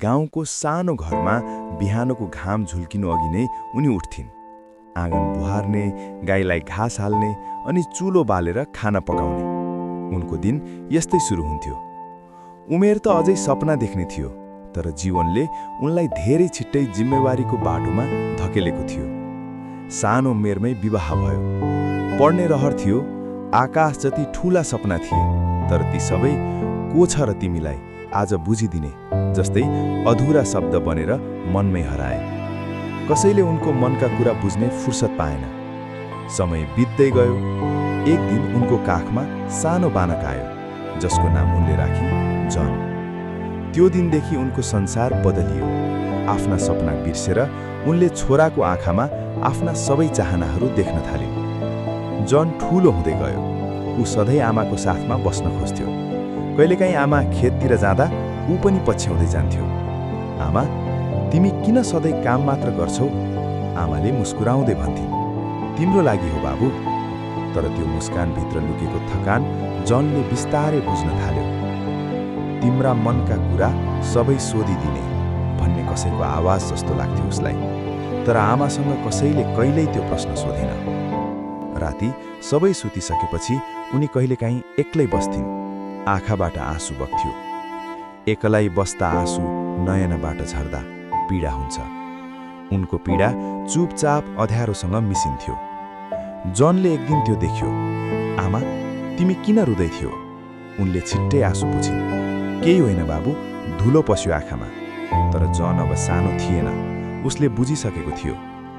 गाउँको सानो घरमा बिहानको घाम झुल्किनु अघि नै उनी उठ्थिन्। आँगन बुहार्ने, गाईलाई घाँस हाल्ने अनि चुलो बालेर खाना पकाउने। उनको दिन यस्तै सुरु हुन्थ्यो। उमेर त अझै सपना देख्ने थियो, तर जीवनले उनलाई धेरै छिट्टै जिम्मेवारीको बाटोमा धकेलेको थियो। सानो उमेरमै विवाह भयो। पढ्ने रहर थियो, आकाश जति ठूला सपना थिए, तर ती सबै को छ र तिमीलाई आज बुझिदिने जस्तै अधुरा शब्द बनेर मनमै हराए। कसैले उनको मनका कुरा बुझ्ने फुर्सद पाएन। समय बित्दै गयो। एक दिन उनको काखमा सानो बालक आयो, जसको नाम उनले राखी जन। त्यो दिनदेखि उनको संसार बदलियो। आफ्ना सपना बिर्सेर उनले छोराको आँखामा आफ्ना सबै चाहनाहरू देख्न थालिन्। जन ठूलो हुँदै गयो। ऊ सधैँ आमाको साथमा बस्न खोज्थ्यो। कहिलेकाहीँ आमा खेततिर जाँदा ऊ पनि पछ्याउँदै जान्थ्यो। आमा, तिमी किन सधैँ काम मात्र गर्छौ? आमाले मुस्कुराउँदै भन्थिन्। तिम्रो लागि हो बाबु। तर त्यो मुस्कानभित्र लुकेको थकान जनले बिस्तारै बुझ्न थाल्यो। तिम्रा मनका कुरा सबै सोधिदिने भन्ने कसैको आवाज जस्तो लाग्थ्यो उसलाई। तर आमासँग कसैले कहिल्यै त्यो प्रश्न सोधेन। राति सबै सुतिसकेपछि उनी कहिलेकाहीँ एक्लै बस्थिन्। आँखाबाट आँसु बग्थ्यो। एक्लै बस्दा आँसु नयनबाट झर्दा पीडा हुन्छ। उनको पीडा चुपचाप अँध्यारोसँग मिसिन्थ्यो। जनले एक दिन त्यो देख्यो। आमा, तिमी किन रुँदै थियौ? उनले छिट्टै आँसु पुछिन्। केही होइन बाबु, धुलो पस्यो आँखामा। तर जन अब सानो थिएन। उसले बुझिसकेको थियो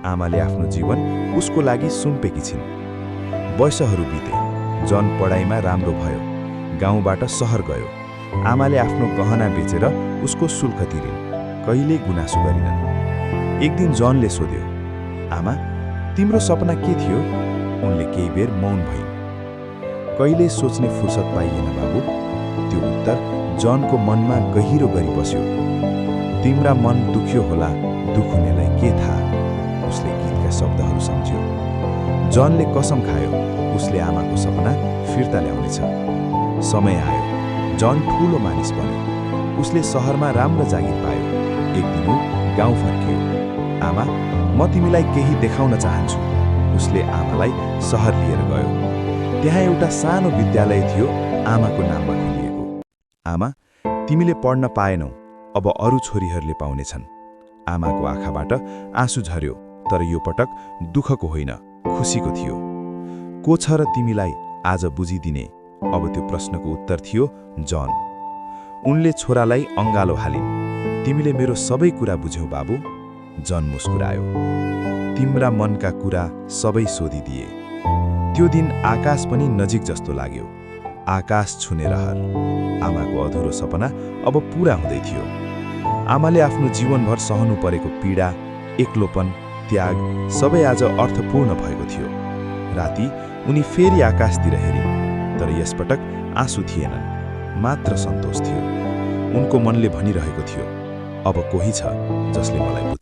आमाले आफ्नो जीवन उसको लागि सुम्पेकी छिन्। वर्षहरू बिते। जन पढाइमा राम्रो भयो। गाउँबाट सहर गयो। आमाले आफ्नो गहना बेचेर उसको शुल्क तिरिन्। कहिल्यै गुनासो गरिनन्। एक दिन जनले सोध्यो, आमा, तिम्रो सपना के थियो? उनले केही बेर मौन भइन्। कहिल्यै सोच्ने फुर्सद पाइएन बाबु। त्यो उत्तर जनको मनमा गहिरो गरी बस्यो। तिम्रा मन दुख्यो होला, दुख हुनेलाई के थाहा? उसले गीतका शब्दहरू सम्झ्यो। जनले कसम खायो उसले आमाको सपना फिर्ता ल्याउनेछ। समय आयो। जन ठूलो मानिस बन्यो। उसले सहरमा राम्रो जागिर पायो। एक दिन ऊ गाउँ फर्कियो। आमा, म तिमीलाई केही देखाउन चाहन्छु। उसले आमालाई सहर लिएर गयो। त्यहाँ एउटा सानो विद्यालय थियो, आमाको नाममा खोलिएको। आमा, तिमीले पढ्न पाएनौ, अब अरू छोरीहरूले पाउनेछन्। आमाको आँखाबाट आँसु झर्यो, तर यो पटक दुःखको होइन, खुसीको थियो। को छ र तिमीलाई आज बुझिदिने? अब त्यो प्रश्नको उत्तर थियो जन। उनले छोरालाई अँगालो हालिन्। तिमीले मेरो सबै कुरा बुझ्यौ बाबु। जन मुस्कुरायो। तिम्रा मनका कुरा सबै सोधिदिए। त्यो दिन आकाश पनि नजिक जस्तो लाग्यो। आकाश छुने रहर। आमाको अधुरो सपना अब पूरा हुँदै थियो। आमाले आफ्नो जीवनभर सहनु परेको पीडा, एक्लोपन, त्याग सबै आज अर्थपूर्ण भएको थियो। राति उनी फेरि आकाशतिर हेरिन्, तर यसपटक आँसु थिएनन्, मात्र सन्तोष थियो। उनको मनले भनिरहेको थियो, अब कोही छ जसले मलाई